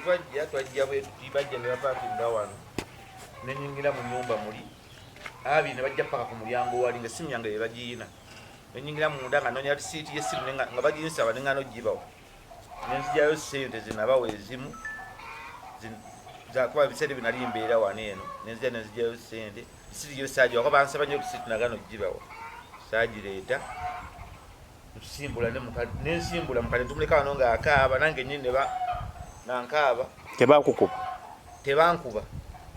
Twajja twajja bwe tuti, bajja ne bapaakinga wano, ne nnyingira mu nnyumba muli abiri, ne bajja paka ku mulyango wali nga essimu yange be bagiyina. Ne nnyingira munda nga nnoonya risiiti y'essimu, nga baginsaba ne ŋŋaana ogibawa. Ne nzigyayo ssente ze nabawa ezimu zakuba ebiseera ebyo nali mbeera wano eno, ne nzija ne nzigyayo ssente. Risiiti yo saagiwa kuba bansaba nnyo risiiti, nagaana ogibawa, saagireeta. Nsimbula ne mukadde, ne nsimbula mukadde tumuleka wano ng'akaaba, nange nnyini ne nga nkaaba. Tebakukuba? Tebankuba,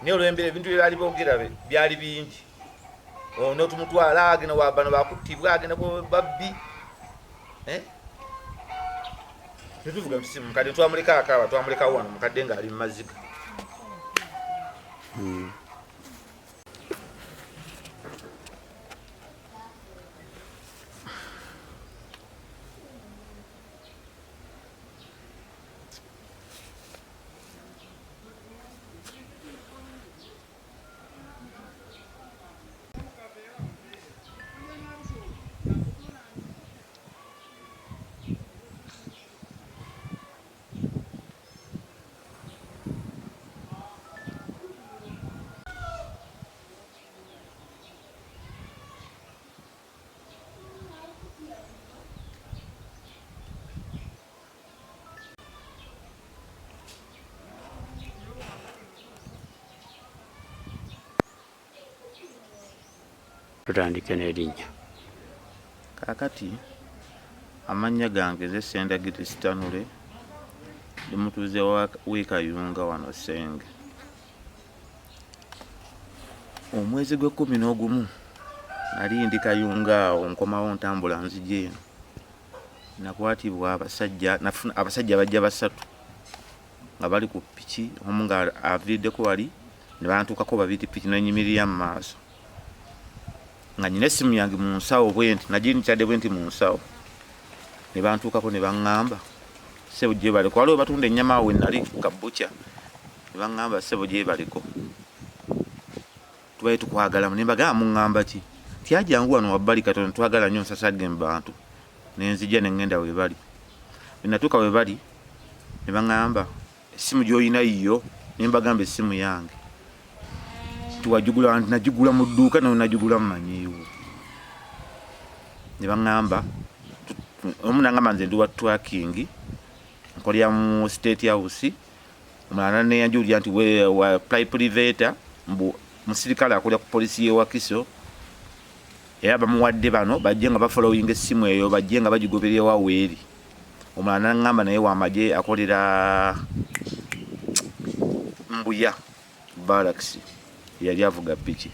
naye olw'embeera ebintu bye baali boogera byali bingi. Ono tumutwala agenda wa bano bakuttibwa, agenda ku babbi. Tetuvuga musimu, mukadde twamuleka akaaba, twamuleka wano mukadde ng'ali mu maziga. Tutandike n'erinnya. Kaakati amannya gange nze Ssendagire Sitanule, ndi mutuuze w'e Kayunga wano Ssenge. Omwezi gw'ekkumi n'ogumu nali ndi Kayunga awo nkomawo ntambula nzija eno, nakwatibwa abasajja, nafuna abasajja bajja basatu nga bali ku piki, omu nga aviiriddeko wali ne bantuukako babiri, piki nenyimirira mu maaso nga nyina essimu yange mu nsawo bwenti, nagintadde bwenti mu nsawo, ne bantuukako ne baŋŋamba ssebo gyebaleko, waliwo batunda ennyama awo we nali ka butcher, ne baŋŋamba ssebo gyebaleko tubaye tukwagalamu. Ne mbagamba muŋŋamba ki? Nti ajangu wano wabbali katono, twagala nnyo nsasagge mu bantu. Ne nzija ne ŋŋenda we bali. Bwe natuuka we bali ne baŋŋamba essimu gy'olina yiyo? Ne mbagamba essimu yange. Tiwagigula? Nti nagigula mu dduuka, nawe nagigula mmanyiiwo. Ne baŋŋamba, omu n'aŋŋamba nze ndi wa tracking, nkolera mu State House. Omulala neyanjulira nti wa private, mbu musirikale akolera ku polisi y'e Wakiso, era bamuwadde bano bajje nga bafollowinga essimu eyo, bajje nga bagigoberera ewa weeri. Omulala n'aŋŋamba naye w'amagye akolera Mbuya Barracks, yali avuga piki.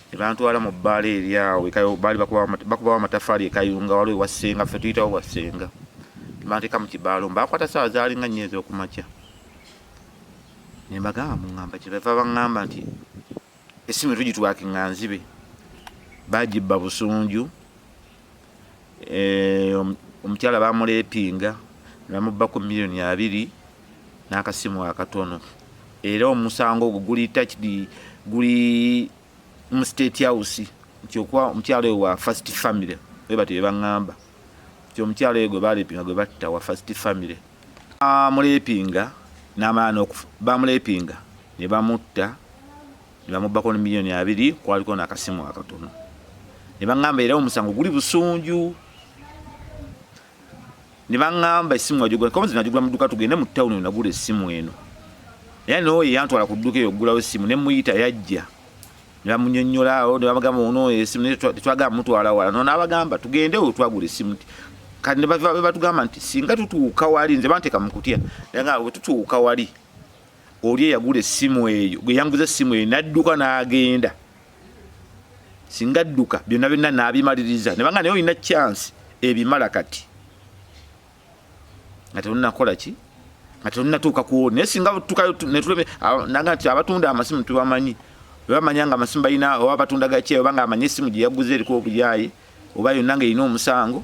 Ne bantwala mu bbaala eri awo, baali bakubawo amataffaali e Kayunga, waliwo ewa Ssenga, ffe tuyitawo wa Ssenga. Ne banteeka mu kibaalo, baakwata ssaawa zaalinga nnya ez'okumakya. Ne mbagamba muŋŋamba ki? Bava baŋŋamba nti essimu tugitwakinga nzibe, baagibba Busunju, omukyala bamuleepinga ne bamubbako 20 million n'akasimu akatono, era omusango ogwo guli touched, guli mu State House, nti okuba omukyala oyo wa first family. Bwe batyo bye baŋŋamba nti omukyala oyo gwe baleepinga, gwe batta, wa first family. Bamuleepinga n'amala n'okufa, bamuleepinga ne bamutta ne bamubbako ne 20 million, kwaliko n'akasimu akatono. Ne baŋŋamba era omusango guli Busunju. Ne baŋŋamba essimu wagigula? Nze nagigula mu dduuka, tugende mu tawuni nagula essimu eno. Era n'oyo eyantwala ku dduuka eyo okugulawo essimu ne muyita, yajja ne bamunyonnyola awo, ne bamugamba ono essimu tetwagala mutwala wala. No n'abagamba tugende we twagula essimu. Kati ne batugamba nti singa tutuuka wali, nze banteeka mu kutya, nga bwe tutuuka wali oli eyagula essimu eyo, gwe yanguza essimu eyo, n'adduka n'agenda, singa adduka byonna byonna n'abimaliriza, ne banga naye olina chance ebimala kati nga telunakola ki, nga telunatuuka kuwo. Naye singa tukayo netuleme nanga nti abatunda amasimu tubamanyi, bebamanya nga amasimu balina oba batunda gaki, oba nga amanyi essimu gye yaguze eriko obuyaaye oba yonna nga erina omusango,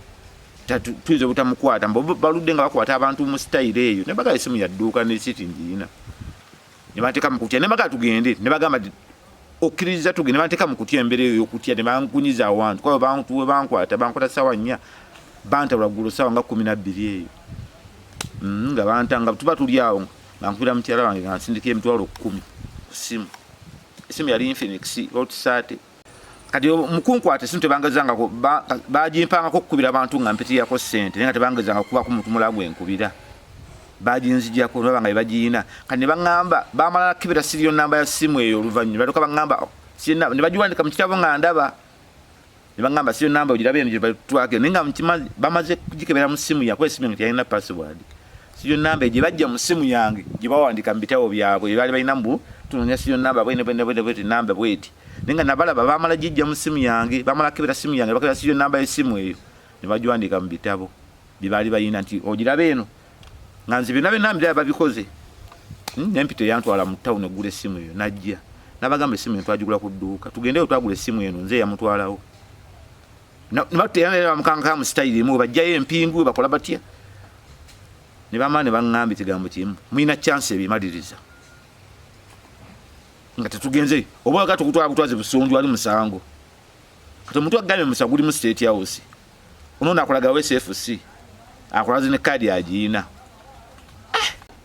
tuyinza obutamukwata. Baludde nga bakwata abantu mu sitayiro eyo. Ne bagamba essimu yadduuka ne siti ngiyina, ne banteeka mu kutya. Ne bagamba tugende, ne bagamba okkiriza tugende, ne banteeka mu kutya, embeera eyo ey'okutya, ne bankunyiza awantu kuba we bankwata, bankwata ssaawa 4, banta lwaggulo ssaawa nga 12 eyo, nga banta nga tuba tuli awo. Nga nkubira mukyala wange nga nsindika 100,000 ku ssimu. Essimu yali Infinix Hot 30. Kati mukunkwata esimu tebangezangako, bagimpangako okukubira abantu nga mpitirako ssente, naye nga tebangezanga kubako muntu mulala gwe nkubira. Baginzijako naba nga bagiyina. Kati ne baŋŋamba bamala kukebera serial number ya ssimu eyo oluvannyuma batuuka baŋŋamba ne bagiwandika mu kitabo nga ndaba. Ne baŋŋamba serial number ogirabe eno gye batwake, naye nga bamaze kugikebera mu ssimu yange, kuba essimu yange teyalina password. Serial number gye bajja mu ssimu yange gye bawandiika mu bitabo byabwe bye baali balina mbu tunoonya serial number bwene bwene bwene bweti namba bweti. Naye nga nabalaba bamala gijja mu ssimu yange, bamala kukebera ssimu yange, bakebera serial number y'essimu eyo ne bagiwandiika mu bitabo bye baali balina nti ogirabe eno. Nga nze byonna byonna mbiraba babikoze. Nempita eyantwala mu tawuni okugula essimu eyo najja n'abagamba essimu eno twagigula ku dduuka, tugendeyo twagula essimu eno, nze yamutwalawo. Ne bamukanka mu sitayiri emu, bajjayo empingu bakola batya, ne bamala ne baŋŋamba ekigambo kimu, mulina chance ebimaliriza nga tetugenze oba aga tukutwala butwazi Busunju ali musango. Kati omuntu agambye musango guli mu State House, ono nakulaga SFC akulaze ne kaadi agiyina.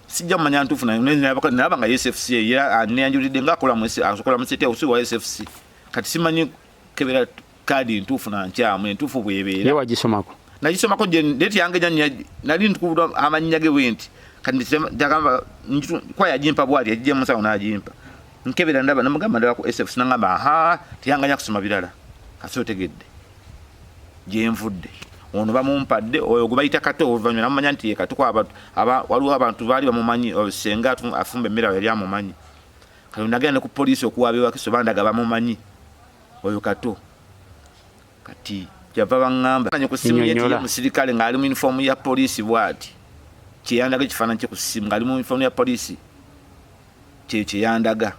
Sijja kumanya ntuufu nalaba nga SFC era neyanjulidde nga akola mu State House wa SFC. Kati simanyi kebera kaadi ntuufu na nkyamu, entuufu bw'ebeera. Ye wagisomako? Nagisomako date yange nali ntukubula amannya ge bwe nti. Kati njagamba kwa yagimpa bw'ati, yagijja mu nsawo n'agimpa. Nkebera ndaba namugamba ndaba ku SFC, nangamba aha, teyanganya kusoma birala. Kasi otegedde gye nvudde. Ono bamumpadde oyo gwe bayita Kato, oluvannyuma namumanya nti ye Kato, kuba waliwo abantu baali bamumanyi, senga afumba emmere awo yali amumanyi. Kati nagenda ne ku poliisi okuwaaba Wakiso, bandaga bamumanyi oyo Kato. Kati kyava baŋŋamba ku ssimu ye nti ye musirikale ng'ali mu yunifoomu ya poliisi bw'ati. Kyeyandaga ekifaananyi kye ku ssimu ng'ali mu yunifoomu ya poliisi kye kyeyandaga.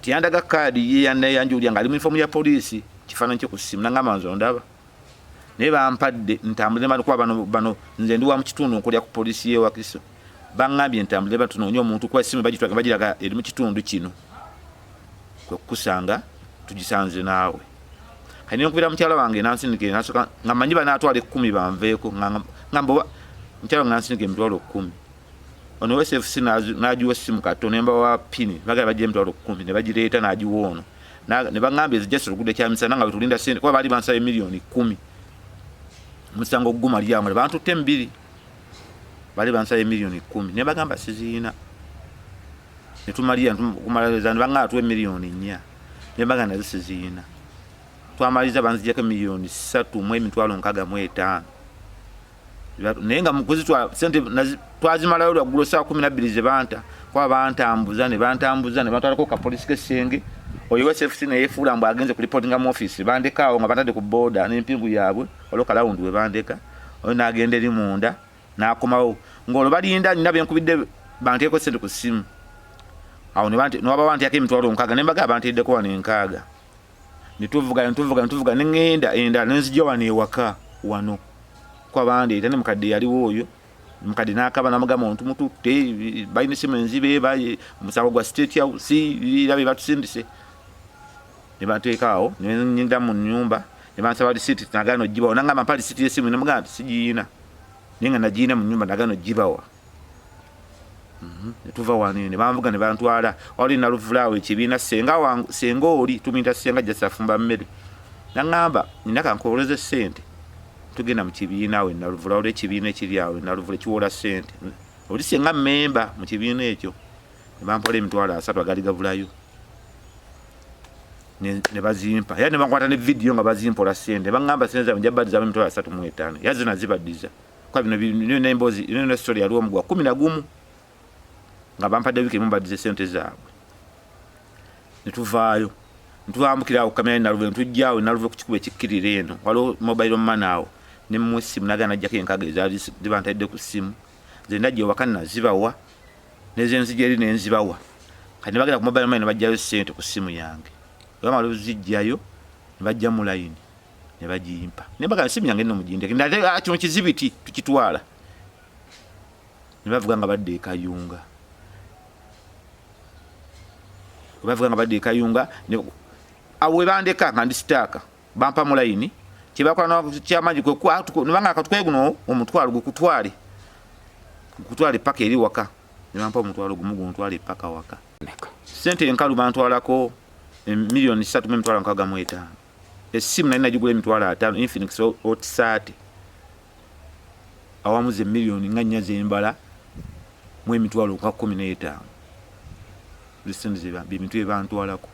Teyandaga kaadi ye yanjulira ng'ali mu yunifoomu ya poliisi, kifaananyi kye ku ssimu, nangamba nze ondaba. Naye bampadde ntambule bano kuba bano nze ndi wa mu kitundu nkolera ku poliisi y'e Wakiso. Baŋŋambye ntambule batunoonye omuntu kuba essimu bagitwala bagiraga eri mu kitundu kino. Kwe kukusanga tugisanze naawe. Kati ne nkubira mukyala wange n'ansindikira, n'asooka nga mmanyi banaatwala 10 banveeko, nga mbo mukyala wange n'ansindikira 10,000. Ono SFC n'agiwa essimu Kato ne mbawa pini, bagala bagye 10,000 ne bagireeta n'agiwa ono. Ne baŋŋamba ezijja oluguudo Kyamisana nga bwe tulinda ssente kuba baali bansaba 10,000,000. Omusango ogumalira awo nga bantutte 2. Baali bansaba 10,000,000 ne bagamba siziyina. Ne tumalira kumaliriza ne baŋŋamba tuwe 4,000,000. Ne bagamba nazo siziyina. Twamaliriza banzijjako 3,665,000. Naye nga mu kuzitwala ssente twazimalayo lwaggulo ssaawa 12 ze banta, kuba bantambuza ne bantambuza ne bantwalako ka poliisi k'essenge. Oyo SFC ne yeefuula mbu agenze kulipootinga mu ofiisi, bandeka awo nga bantadde ku booda n'empingu yaabwe, waliwo kalawundi we bandeka. Oyo n'agenda eri munda n'akomawo ng'olwo balinda nina be nkubidde banteeko ssente ku ssimu. Awo ne waba banteekako 60,000 ne mbagamba banteereddeko wano 60. Ne tuvuga, ne tuvuga, ne tuvuga, ne ŋŋenda endala ne nzija wano ewaka wano. Kuba bandeeta ne mukadde yaliwo oyo, mukadde n'akaba n'amugamba omuntu mututte, balina essimu enzibe, omusango gwa State House, era be batusindise. Ne banteeka awo, ne nnyingira mu nnyumba, ne bansaba risiiti, nagaana ogibawa. N'angamba mpa risiiti y'essimu, ne mugamba nti sigiyina. Naye nga nagiyina mu nnyumba, nagaana ogibawa. Ne tuva wano ne banvuga ne bantwala. Wali naluvula awo ekibiina, ssenga wange, ssenga oli, tumuyita ssenga Jasi afumba mmere. N'aŋŋamba nina kankuwoleze ssente. Tugenda mu kibiina awo e Naluvula, waliwo ekibiina ekiri awo e Naluvula ekiwola ssente. Oli ssenga mmemba mu kibiina ekyo. Ne bampola 30,000 agaali gabulayo. Ne bazimpa. Era ne bankwata ne vidiyo nga bazimpola ssente. Ne baŋŋamba ssente zaabwe nja baddizaamu 35,000. Era zo nazibaddiza. Kuba bino n'emboozi, ne story yaliwo mu gwa 11. Nga bampadde wiiki emu mbaddize ssente zaabwe. Ne tuvaayo. Ne tubambukira awo ku kamera y'e Naluvule, ne tujja awo e Naluvule ku kikubo ekikkirira eno. Waliwo mobile money awo. Ne mmuwa essimu n'agenda n'aggyako 60 ezaali zibantadde ku ssimu. Nze najja ewaka nazibawa, n'ez'enzija eri ne nzibawa. Kati ne bagenda ku mobile money ne baggyayo ssente ku ssimu yange. Bwe bamala oziggyayo, ne baggya mu layini ne bagimpa. Ne mbagamba essimu yange nno mugindeke. Nate kino kizibiti tukitwala. Ne bavuga nga badda e Kayunga. Bwe bavuga nga badda e Kayunga, awo we bandeka nga ndi sitaaka, bampa mu layini. Kye bakola kyamaanyi kwe ne bangamba katutwale guno omutwalo gukutwale. Gukutwale paka eri waka. Ne bampa 10,000 guntwala epaka waka. Sente enkalu bantwalako 3,365,000. Essimu nali nagigula 50,000 Infinix Hot 30. Awamu ze 4,000,000 zembala mu 15,000. Lisente bintu ebantwalako.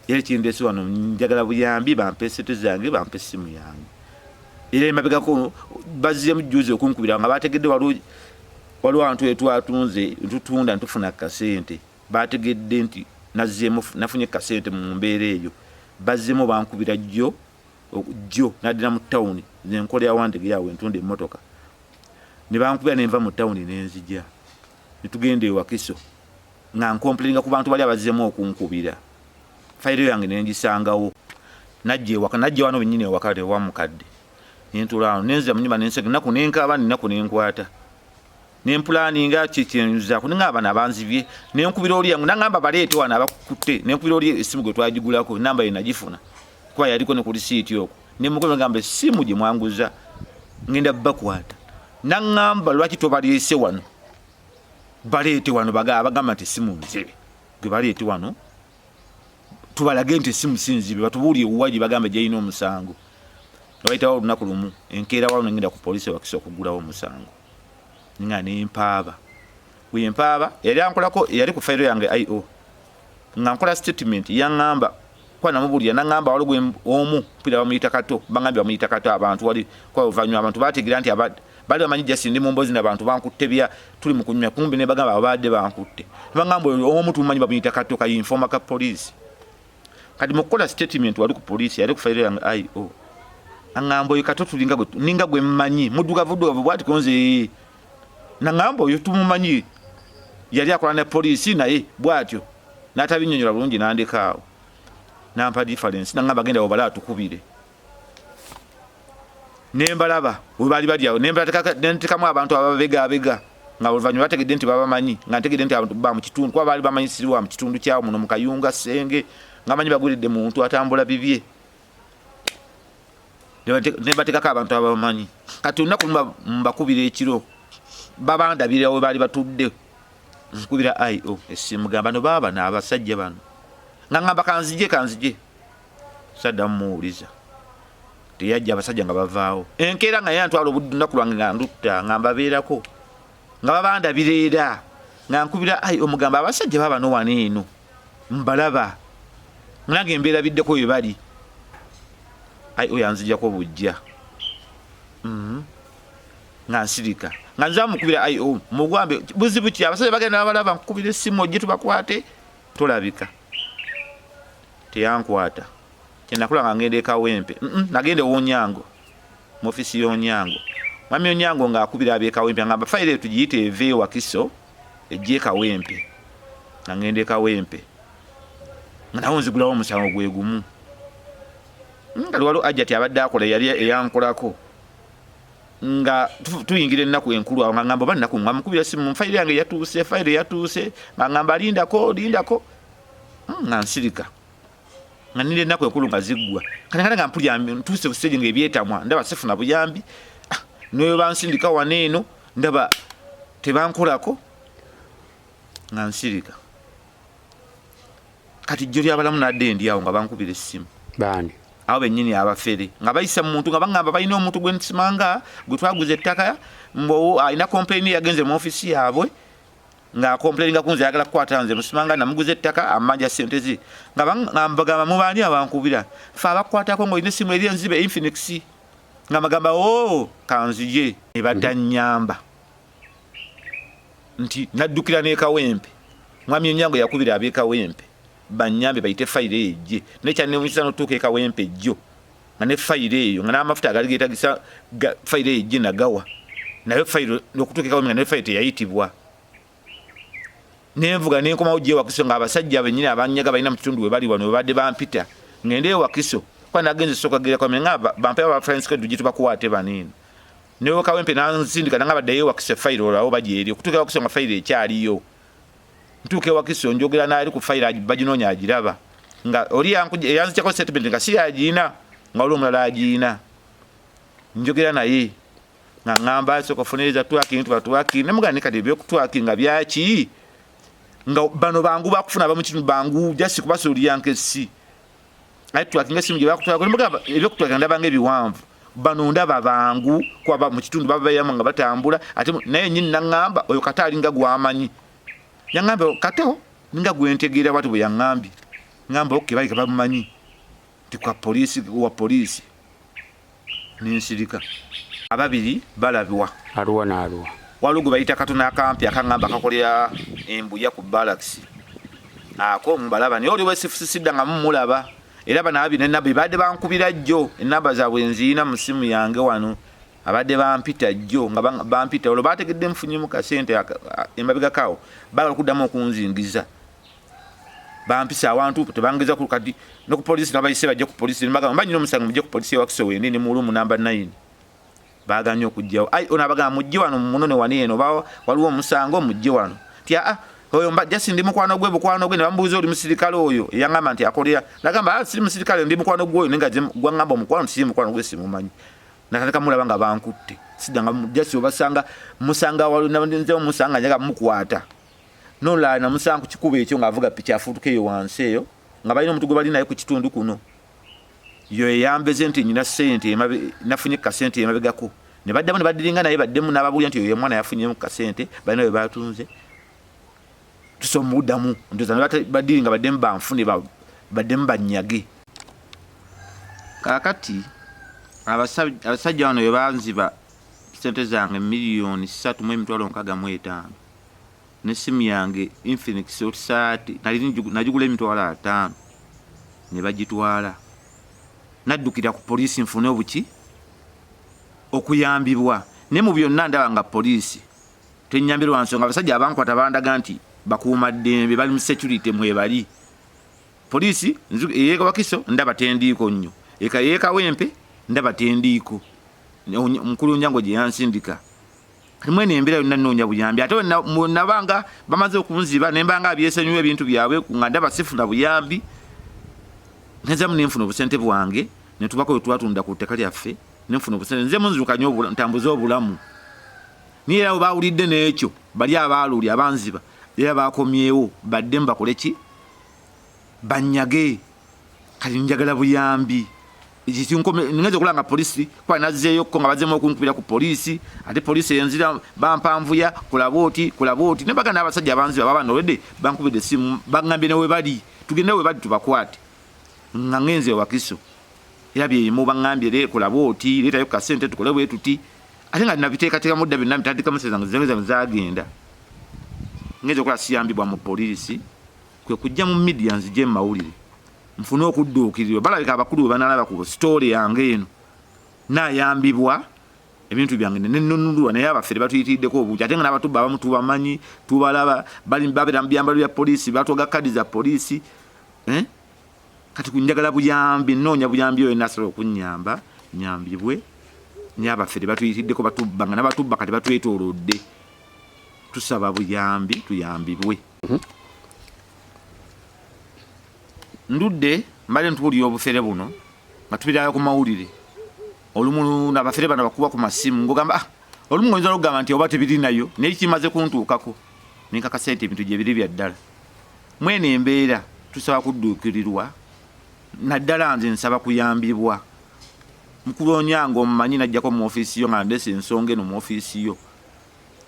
Era kindesi wano njagala buyambi, bampe sente zange, bampe essimu yange. Era emabegako bazzeemu jjuuzi okunkubira nga bategedde waliwo abantu etwatunze ntutunda ntufuna kasente, bategedde nti nazzeemu nafunye kasente mu mbeera eyo, bazzeemu bankubira jjo naddira mu tawuni nze nkolera Wandegeya awo entunda emmotoka, ne bankubira ne nva mu tawuni ne nzija ne tugenda e Wakiso nga nkomplaininga ku bantu bali abazzeemu okunkubira. Fayiro yange ne ngisangawo, najja ewaka, najja wano bennyini ewaka ewa mukadde, ne ntuula wano ne nzira mu nnyumba ne nseka ennaku ne nkaaba n'ennaku ne nkwata ne mpulaninga kyenzaako ne ngamba bano abanzibye, ne nkubira oli yangu nangamba baleete wano abakutte, ne nkubira oli essimu gwe twagigulako namba ye nagifuna kuba yaliko ne ku risiiti okwo, ne mukubira ngamba essimu gye mwanguza ngenda bakwata, nangamba lwaki tobaleese wano, baleete wano abagamba nti essimu nzibe, gwe baleete wano tubalage nti essimu si nzibe, batubuulire wa gye bagamba gy'erina omusango. Wayitawo olunaku lumu enkeera wano ngenda ku poliisi Wakiso okugulawo omusango, nga ne mpaaba. Bwe mpaaba yali ankolako, yali ku fayiro yange IO nga nkola statement, yaŋŋamba kuba namubuulira, naŋŋamba waliwo omu mpulira bamuyita Kato, bangambye bamuyita Kato abantu wali kuba oluvannyuma abantu baategeera nti bali bamanyi just ndi mu mboozi n'abantu bankutte bya tuli mu kunyumya kumbi ne bagamba abadde bankutte, bagamba omu tumumanyi bamuyita Kato kayinfooma ka poliisi. Kati mu kukola statement wali ku poliisi yali ku fayiro yange IO aŋŋamba oyo Kato tulinga ninga gwe mmanyi muddugavu ddugavu bw'ati konze, naŋŋamba oyo tumumanyi yali akola ne poliisi naye bw'atyo n'atabinnyonnyola bulungi n'andeka awo n'ampa difference, naŋŋamba genda wobala atukubire. Ne mbalaba we baali bali awo, ne ntekamu abantu ababegaabega nga oluvannyuma bategedde nti babamanyi, nga ntegedde nti abantu ba mu kitundu kuba baali bamanyi siri wa mu kitundu kyawo muno mu Kayunga Ssenge, nga manyi bagwiridde muntu atambula bibye, ne bateekako abantu ababamanyi. Kati olunaku lumu mbakubira ekiro, babandabira we baali batudde, nkubira IO essimu gamba no baaba n'abasajja bano, nga ngamba kanzije saddamu muwuliza, teyajja abasajja nga bavaawo. Enkeera nga yantwala olunaku lwange nga ndutta nga mbabeerako nga babandabira era nga nkubira IO mugamba abasajja baabano wano eno mbalaba nange mbeerabiddeko we bali. IO yanzijjako bujja nga nsirika nga nza mukubira IO mugambe buzibu ki abasajja bagenda babalaba, nkukubira essimu ojje tubakwate, tolabika. Teyankwata. Kyenakula nga ngenda e Kawempe, nagenda ew'Onyango mu ofiisi y'Onyango. Mwami Onyango ng'akubira ab'e Kawempe ngamba fayiro eyo tugiyite eve e Wakiso ejje e Kawempe, nga ngenda e Kawempe nga nawo nzigulawo omusango gwe gumu. Nga waliwo Hajjati abadde akola eyali eyankolako nga tuyingira ennaku enkulu awo nga ngamba oba nnaku nga mukubira essimu fayiro yange yatuuse, fayiro yatuuse, nga ngamba lindako lindako, nga nsirika nga nninda ennaku enkulu nga ziggwa. Kati nga mpulira ntuuse ku stage ng'ebyetamwa, ndaba sifuna buyambi, n'oyo bansindika wano eno ndaba tebankolako, nga nsirika. Kati jjo ly'abalamu nadde ndi awo nga bankubira essimu. Baani? Abo bennyini abafere nga bayisa mu muntu nga baŋŋamba balina omuntu gwe nsimanga gwe twaguza ettaka mbu alina complain yagenze mu ofiisi yaabwe ng'akomplaininga ku nze ayagala kukwata nze musimanga namuguza ettaka amanja ssente ze, nga mbagamba mubaani abankubira ffe abakukwatako ng'olina essimu eri enzibe Infinix, nga mbagamba oo kanzije, ne batannyamba nti naddukira n'e Kawempe. Mwami Onyango yakubira ab'e Kawempe bannyambe bayite fayiro eyo ejje, naye kyanneewuunyisa n'otuuka e Kawempe jjo nga ne fayiro eyo nga n'amafuta agaali geetagisa fayiro eyo ejje nagawa, naye fayiro okutuuka e Kawempe nga ne fayiro teyayitibwa. Nenvuga nenkomawo gye Wakiso nga abasajja bennyini abanyaga balina mu kitundu we bali wano we badde bampita ngende e Wakiso kuba nagenze sooka gera Kawempe nga bampe aba Francis Keddu gye tubakwate bano eno. Ne we Kawempe n'ansindika nanga baddeyo e Wakiso fayiro olwo bagyeri okutuuka e Wakiso nga fayiro ekyaliyo. Ntuuka e Wakiso njogera n'ali ku fayiro baginoonya agiraba nga oli eyanzigyako statement nga si yagirina nga waliwo omulala agirina. Njogera naye nga Nga ŋŋamba sooka ofuneereza twaking, tuba twaking. Ne mugamba ne kati ebyokutwakinga byaki? Nga bano bangu bakufuna abamu kino bangu just kubasuulira nkessi. Aye twakinga essimu gye bakutwalako. Ne mugamba ebyokutwakinga ndaba nga ebiwanvu. Bano ndaba bangu kuba mu kitundu babeeramu nga batambula ate naye nnyini naŋŋamba oyo Kato alinga gw'amanyi. Yaŋŋamba Kato ninga gwe ntegeera bw'atyo bwe yaŋŋambye. Ŋŋamba okay balabika bamumanyi nti kwa poliisi wa poliisi. Ne nsirika. Ababiri balabwa. Aluwa n'aluwa. Waliwo gwe bayita Kato n'akampi akaŋŋamba akakolera embuya ku balakisi. Ako mubalaba naye oli ow'esifusisidda nga mumulaba. Era bano ababiri ne namba babadde bankubira jjo ennamba zaabwe nziyina mu ssimu yange wano. Abadde bampita jjo nga bampita olwo baategedde nfunyemu kasente emabegako awo baagala okuddamu okunzingiza. Bampisa awantu tebangeza ku kati ne ku poliisi nabayise bajje ku poliisi ne bagamba mba nnyina omusango mujje ku poliisi e Wakiso wendi ndi mu luumu namba 9. Baaganye okujjawo. Ai ono abagamba mujje wano munone wano eno oba waliwo omusango mujje wano. Nti aa oyo mba just ndi mukwano gwe bukwano gwe ne bamubuuza oli musirikale oyo eyaŋŋamba nti akolera. Nagamba ah siri musirikale ndi mukwano gwe oyo naye nga gwaŋŋamba omukwano siri mukwano gwe simumanyi. Natandika mulaba nga bankutte. Siddanga just obasanga musanga waliwo nze omusanga njaga mukwata. N'olulala namusanga ku kikubo ekyo ng'avuga piki afuutuka eyo wansi eyo nga balina omuntu gwe bali naye ku kitundu kuno. Yo eyambeze nti nyina ssente nafunye ku kasente emabegako. Ne baddamu ne badiringa naye baddemu n'ababuulira nti oyo omwana yafunyemu ku kasente balina we baatunze. Tusobola omuddamu ndowooza ne badiringa baddemu banfune baddemu bannyage. Kaakati abasajja bano bwe banziba ssente zange 3,665,000 n'essimu yange Infinix Hot 30 nali nagigula 50,000 ne bagitwala. Naddukira ku poliisi nfune obuki okuyambibwa naye mu byonna ndaba nga poliisi tennyambye lwa nsonga abasajja abankwata bandaga nti bakuumaddembe bali mu security mwebali. Poliisi ey'e Wakiso ndaba tendiiko nnyo, ey'e Kawempe ndaba tendiiko. Mukulu Onyango gye yansindika. Kati mwene embeera yonna nnoonya buyambi ate nabanga bamaze okunziba ne mbanga abyesonyiwa ebintu byabwe nga ndaba sifuna buyambi nzamu ne nfuna obusente bwange ne tubako bwe twatunda ku ttaka lyaffe ne nfuna obusente nze munzirukanye ntambuze obulamu. Naye era bwe baawulidde n'ekyo bali abaaluuli abanziba era baakomyewo baddemu bakole ki bannyage. Kati njagala buyambi. Ngenze okulaba nga poliisi kuba nazzeeyo ko nga bazzeemu okunkubira ku poliisi ate poliisi enzira bampanvuya kulaba oti kulaba oti ne baganda abasajja abanziba baba nolwedde bankubidde essimu baŋŋambye ne we bali tugende we bali tubakwate nga ŋŋenze e Wakiso era byerimu baŋŋambye le kulaba oti leetayo ku kasente tukole bwe tuti ate nga nabiteekateekamu dda byonna mbitandikamu sente zange zange zaagenda ngenze okulaba siyambibwa mu poliisi kwe kujja mu media nzije mu mawulire nfune okudduukirirwa. Balabika abakulu bwe banalaba ku sitoole yange eno naayambibwa ebintu byange ne nnunulwa naye abafere batuyitiriddeko obungi ate nga n'abatubba abamu tubamanyi tubalaba bali babeera mu byambalo bya poliisi batwaga kadi za poliisi eh? Kati njagala buyambi nnoonya buyambi oyo nasobola okunnyamba nyambibwe naye abafere batuyitiddeko batubba nga nabatubba kati batwetoolodde tusaba buyambi tuyambibwe. Ndudde mbadde ntuwulira obufere buno nga tubiraba ku mawulire olumu abafere bano bakuba ku masimu ng'ogamba ah, olumu ngoyinza n'okugamba nti oba tebiri nayo naye kimaze kuntuukako ne nkakasa nti ebintu gye biri bya ddala. Mweno embeera tusaba kudduukirirwa naddala nze nsaba kuyambibwa. Mukulu Onyango omumanyi najjako mu ofiisi yo nga ndeese ensonga eno mu ofiisi yo.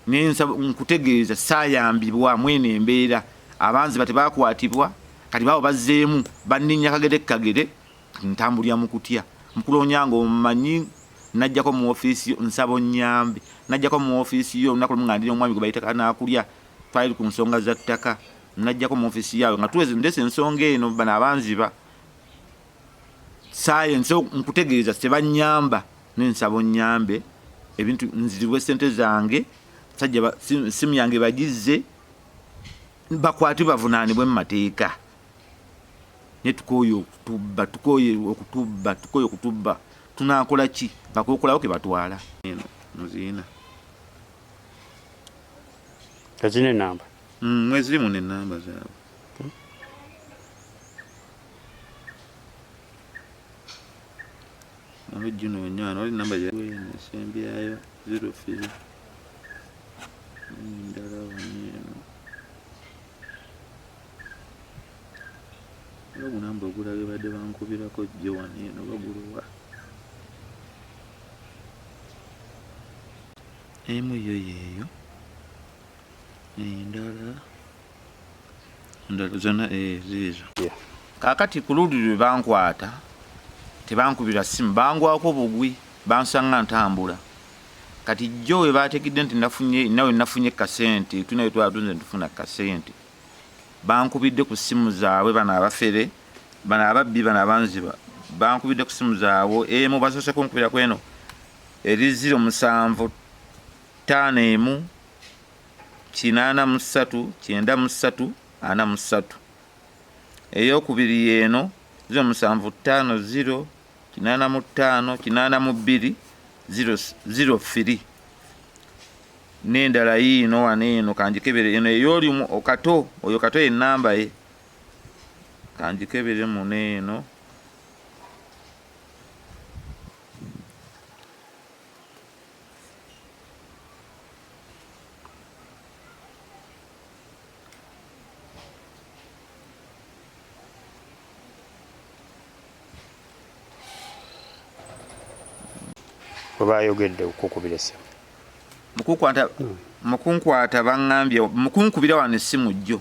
Naye nsaba nkutegeeza saayambibwa mweno embeera abanziba tebakwatibwa kati baabo bazzeemu banninnya kagere ku kagere kati ntambulira mu kutya. Mukulu Onyango omumanyi najjako mu ofiisi yo nsaba onnyambe. Najjako mu ofiisi yo olunaku lumu nga ndi n'omwami gwe bayita Kanaakulya twali ku nsonga za ttaka najjako mu ofiisi yaabwe nga tuweze ndeese ensonga eno bano abanziba saaye nkutegeeza tebannyamba naye nsaba onnyambe ebintu nziribwe ssente zange sajja simu yange bagizze bakwate bavunaanibwe mu mateeka naye tukooye okutubba tukooye okutubba tukooye okutubba tunaakola ki nga kokolawo ke batwala eno muziina Tezirina ennamba? Mweziri muno ennamba zaabwe. Nawe ginoonya wano wali namba gyesembyayo 03 endala wano eno. Waliwo ogunamba ogulala gwe badde bankubirako jjo wano eno oba guluwa? Emu yo yeeyo, endala endala zonna ziizo. Kaakati ku luli lwe bankwata tebankubira ssimu, bangwako bugwi, bansanga ntambula. Kati jjo we baategedde nti nafunye nawe nafunye kasente, tulina we twala tunze ntufuna kasente, bankubidde ku ssimu zaabwe bano abafere, bano ababbi, bano abanziba, bankubidde ku ssimu zaabwe. Emu basoose kunkubira ku eno eri 07 51 83 93 43. Eyokubiri yeeno 07 50 85 82 03. N'endala yiino wano eno kanjikebere eno ey'oli Kato, oyo Kato ye namba ye, kanjikebere muno eno. Bwe bayogedde okukubira essimu? Mukukwata, mukunkwata baŋŋambye, mukunkubira wano essimu jjo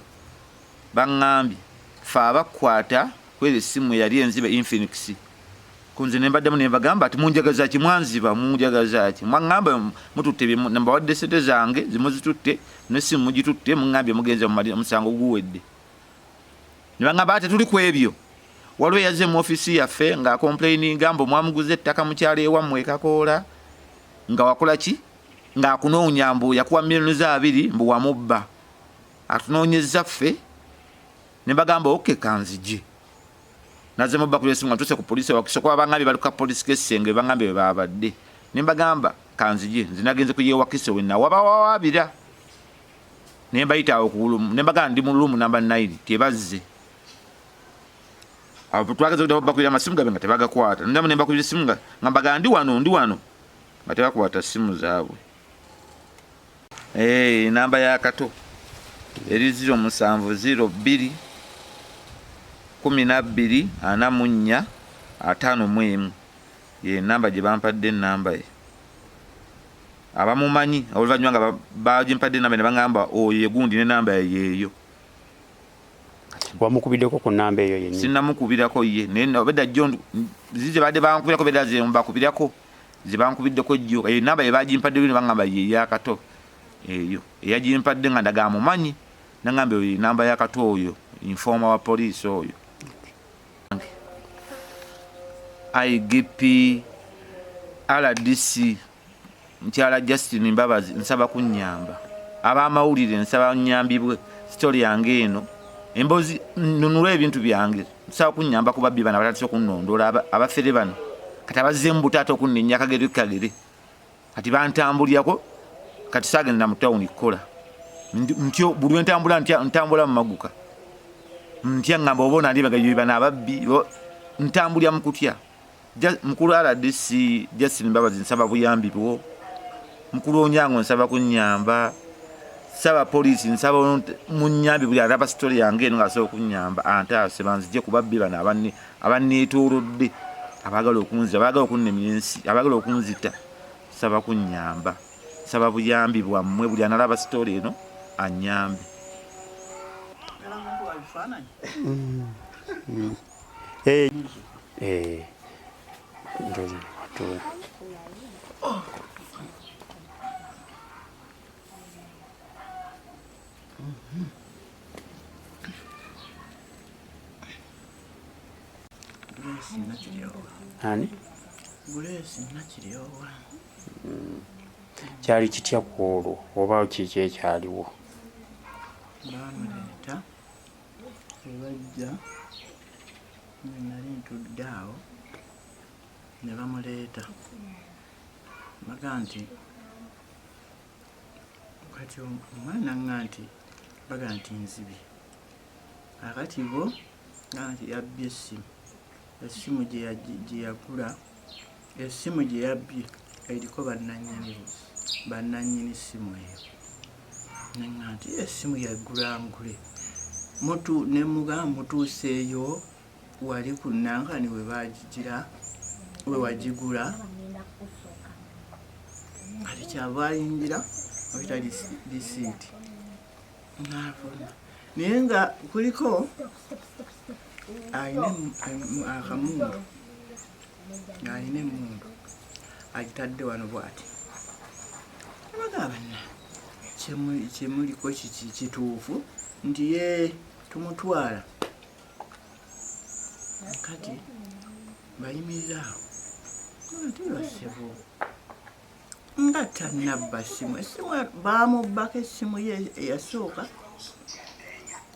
baŋŋambye fe abakwata kwera essimu yali enziba Infinix kunze, ne mbaddemu ne mbagamba ati munjagaza ki, mwanziba munjagaza ki, mwaŋŋamba mututte, mbawadde sente zange zimuzitutte n'essimu mugitutte, muŋŋambye mugenze omusango guwedde. Ne baŋŋamba ate tuli ku ebyo, waliwo eyazze mu ofiisi yaffe ng'acomplaininga mbu mwamuguza ettaka mu kyalo ewammwe e Kakoola, nga wakola ki, ng'akunoonya mbu yakuwa miliyoni 2 mbu wamubba, atunoonyezza ffe. Ne mbagamba okay, kanzije. Nazze mubakubira esimu nga ntuuse ku poliisi Wakiso, kuba baŋŋambye bali ku kapoliisi k'Essenge, baŋŋambye bwe babadde. Ne mbagamba kanzije, nze nagenze ku y'e Wakiso we nawabawawaabira, ne mbayita awo ku room, ne mbagamba ndi mu room namba 9, tebazze. Awo twageza okuddamu bakubira amasimu gaabwe nga tebagakwata, ndamu ne mbakubira esimu nga mbagamba ndi wano, ndi wano, nga tebakwata ssimu zaabwe. Namba ya Kato eri 07 02 12 44 51, ye namba gye bampadde. Enamba ye abamumanyi oluvannyuma nga bagimpadde enamba ne baŋŋamba oyo ye gundi n'enamba ye yeeyo. Wamukubiddeko ku namba eyo yennyini? Sinnamukubirako ye, naye bedda jjo zize badde bankubirako, bedda ze mbakubirako ze bankubiddeko jjo. Eyo namba ye bagimpadde ne baŋŋamba ye ya Kato eyo eyagimpadde, nga ndaga amumanyi, naŋŋamba eyo namba ya Kato, oyo informer wa poliisi oyo. IGP, RDC mukyala Justin Mbabazi, nsaba kunnyamba. Ab'amawulire, nsaba nnyambibwe story yange eno, emboozi nnunula ebintu byange. Nsaba kunnyamba ku babbi bano abatandise okunnondoola, abafere bano kati abazzeemu butaata okunnenya kagere kagere. Kati bantambulyako, kati saagenda mu tawuni kukola ntyo, buli lwentambula ntambula mu maguka ntya, ngamba oba onandibagayo bano ababbi, ntambulya mu kutya. Mukulu RDC Justin Mbabazi, nsaba buyambi bwo. Mukulu Onyango, nsaba kunnyamba. Saba poliisi, nsaba munyambi. Buli alaba story yange eno ng'asobola okunnyamba antaase, banzije ku babbi bano abanneetoolodde, abaagala okunzita, abaagala okunnemya ensi, abaagala okunzita. Saba kunnyamba, saba buyambi bwammwe. Buli analaba story eno annyambe. Ndozi watuwe. Grace Nakiryowa. Ani? Grace Nakiryowa. Kyali kitya ku olwo oba kiki ekyaliwo? Baamuleeta bwe bajja nga nali ntudde awo ne bamuleeta, baga nti kati omwana nga nti baga nti nzibye, akati bo nga nti yabbye essimu, essimu gye yagula. Essimu gye yabbye eriko bannannyini bannannyini ssimu eyo. Neŋŋamba nti essimu yaggula ngule. Mutu ne mmugamba mutuuseeyo wali ku Nankani we baagigira we wagigula. Kati kyava ayingira oyita lisiiti n'afuna naye nga kuliko alina akamundu ng'alina emmundu agitadde wano bw'ati. Bagamba banna kyemuliko kiki kituufu nti ye tumutwala kati bayimirira awo nti bassebo nga tannabba ssimu essimu baamubbako essimu ye eyasooka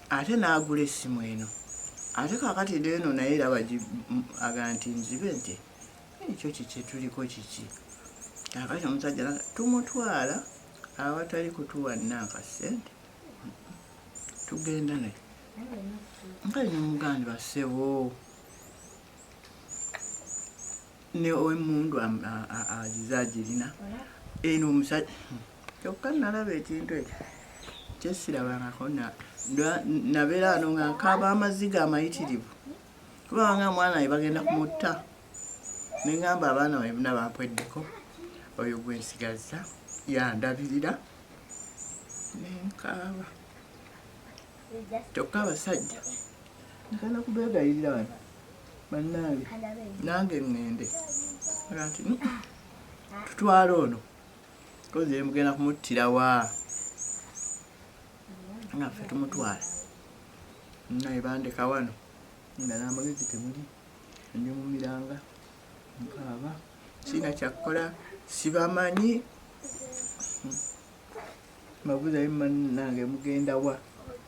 ate n'agula essimu eno ate kaakati leeno naye era aga nti nzibe nti ekyo kiki tuliko kiki kaakati omusajja tumutwala awatali kutuwa nanka ssente tugenda naye nkale nemugandi bassebo ne owemundu agize agirina eno omusajja kyokka nalaba ekintu ekyo kyesirabangako nabeera ano nga nkaaba amaziga amayitirivu kuba nga mwana we bagenda kumutta nengamba abaana bonna bampweddeko oyo gwensigazza yandabirira nenkaaba kyokka abasajja nkana kubegayirira wano bannange nange ŋŋende nti tutwale ono kozi mugenda kumuttira wa nga ffe tumutwala naye bandeka wano nga n'amagezi temuli ndi mu miranga nkaaba sirina kyakukola sibamanyi mbabuuza nange mugenda wa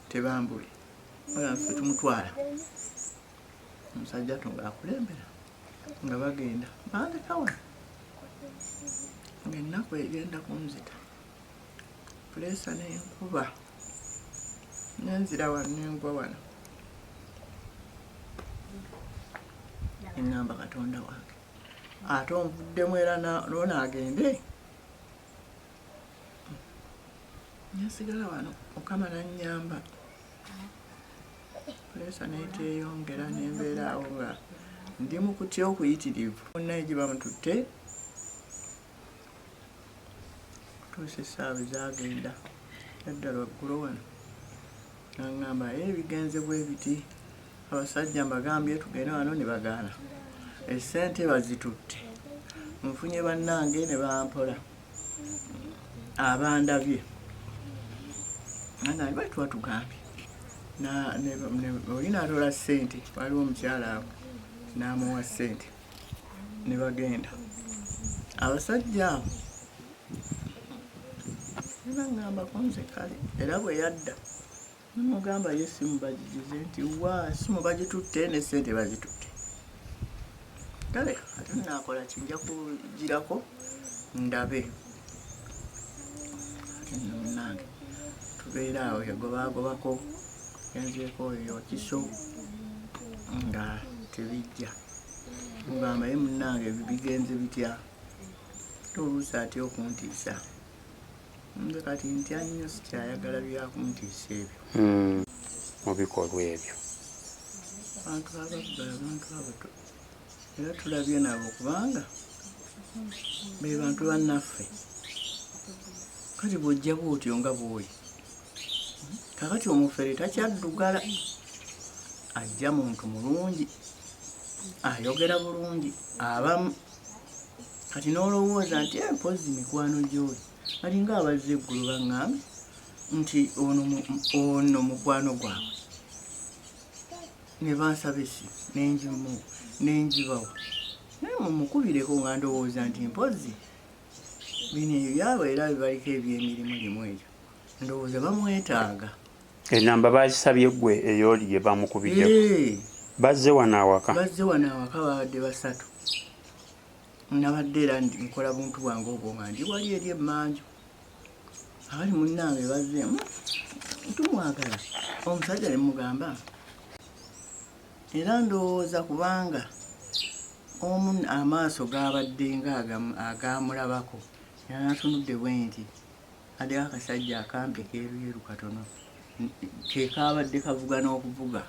tebambule ffe tumutwala omusajja to ng'akulembera nga bagenda bandeka wano ng'ennaku egenda kunzita puleesa n'enkuba nenzira wano nengwa wano eŋŋamba katonda wange ate onvuddemu era noona agende Nsigala wano Mukama n'annyamba puleesa n'eteeyongera ne mbeera awo nga ndi mu kutya okuyitirivu. Munnaye gye bamututte okutuusa essaawa bwe zaagenda yadda lwaggulo wano n'aŋŋamba ee bigenze bwe biti abasajja mbagambye tugende wano ne bagaana essente bazitutte nfunye bannange ne bampola. Abandabye nga bali twatugambye oli n'atoola ssente waliwo omukyala awo n'amuwa ssente ne bagenda abasajja abo ne baŋŋambako nze kale era bwe yadda ne mugamba ye essimu bagigize nti wa essimu bagitutte ne ssente bazitutte kale ate naakola ki nja kugirako ndabe ate nno munnange tubeera awo yagobaagobako genzeeko oyo kiso nga tebijja mugamba ye munnange bigenze bitya ate oluusi atya okuntiisa Nze kati ntya nnyo sikyayagala byakuntiisa ebyo. Hmm, mu bikolwa ebyo. Abantu ababba abantu abo era tulabye nabo kubanga be bantu bannaffe. Kati bw'ojja bw'otyo nga bw'oli kakati omufere takyaddugala ajja muntu mulungi ayogera bulungi abamu kati n'olowooza nti eh, mpozzi mikwano gy'oli balinga abazze eggulo baŋŋambye nti ono ono mukwano gwabwe ne bansaba essimu nengimu nengibawa naye mumukubireko nga ndowooza nti mpozzi bino ebyabwe era bibaliko ebyemirimu limu egyo ndowooza bamwetaaga. Enamba baazisabye ggwe ey'oli gye bamukubiddeko? Bazze wano awaka? Bazze wano awaka babadde basatu. Nabadde era nkola buntu bwange obwo nga ndi wali eri emmanju. Abali munnange bazze tumwagala omusajja ne mugamba era ndowooza kubanga Omu amaaso gaabadde nga agaamulabako, yanatunudde bwe nti addeko akasajja akampi keeruyeru katono ke kaabadde kavuga n'okuvuga.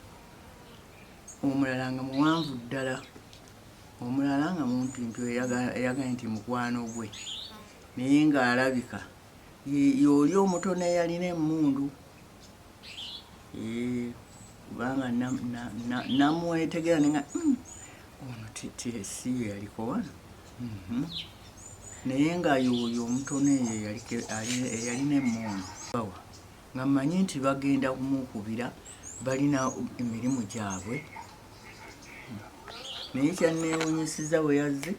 Omulala nga muwanvu ddala, omulala nga mumpimpi, eyagambye nti mukwano gwe, naye ng'alabika y'oli omutono eyalina emmundu, kubanga namwetegera nenga ono si ye yaliko wano, naye nga y'oyo omutono eyo eyalina emmundu. Bawa nga mmanyi nti bagenda kumukubira, balina emirimu gyabwe, naye kyanneewuunyisiza bwe yazze